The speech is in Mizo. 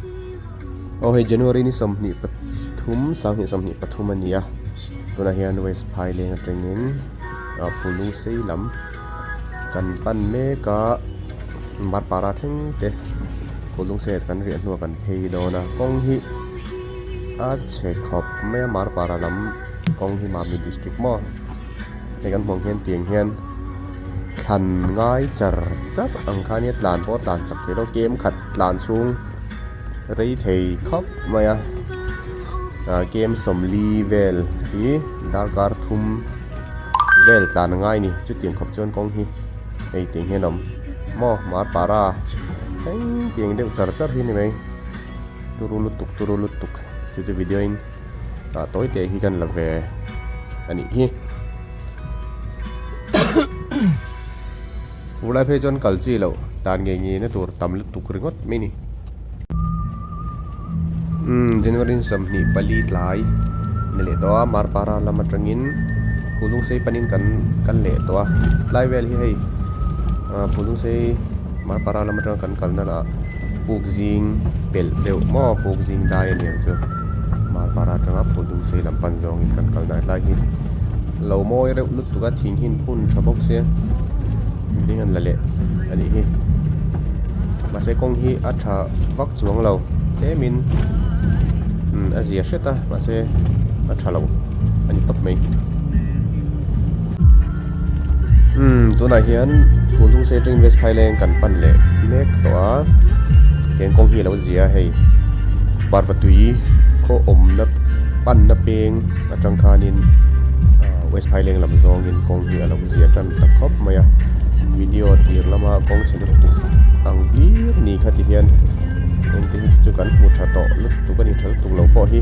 Aw hei January ni 23 2023 a ni a tunah hian West Phaileng atangin ah Phulung sei lam kan pan mek a Marpara thleng te Phulung sei ah kan riah hnuah kan phei dawn a kawng hi a chhe khawp mai a Marpara lam kawng hi Mami district maw hei kan hmuh ang hian tiang hian thlan ngai char char ang kha nia tlan pawh a tlan chak thei lo kem khat tlan chhung rei thei khawp mai a ah kem sawmli vel hi darkar thum vel tlan a ngai a ni chutiang khawp chuan kawng hi hei tiang hian a awm maw marpara thleng tiang deuh char char hi a ni mai turu lutuk turu lutuk chu chu video in ah tawi te hi kan la ve a nih hi fur lai phei chuan kal chi loh dan ngei ngei na tur tam lutuk ringawt mai a ni umm January 24 tlai ni leh tawh a Marpara lam atangin Phulungsei panin kan kal leh tawh a tlai vel hi hei ah Phulungsei Marpara lam atanga kan kalna lah puk zing pelh deuh maw puk zing dai a niang chu Marpara atanga Phulungsei lam pan zawngin kan kalna tlai hi lo mawi reuh lutuk a thing hi an phun tha bawk sia building an la leh a nih hi mahse kawng hi a tha vak chuang lo tlemin umm a zia hret a mahse a tha lo a ni tawp mai umm tunah hian Phulung sei atangin West Phaileng kan pan leh mek tawh a heng kawng hi a lo zia a hei Parvatui khaw awmna panna peng atang khanin ah West Phaileng lam zawngin kawng hi a lo zia tan ta khawp mai a video tir lama kawng chhe lutuk ang hlir ni kha ti hian engte hi chu kan hmu tha tawh lutuk a ni tha lutuk lo pawh hi.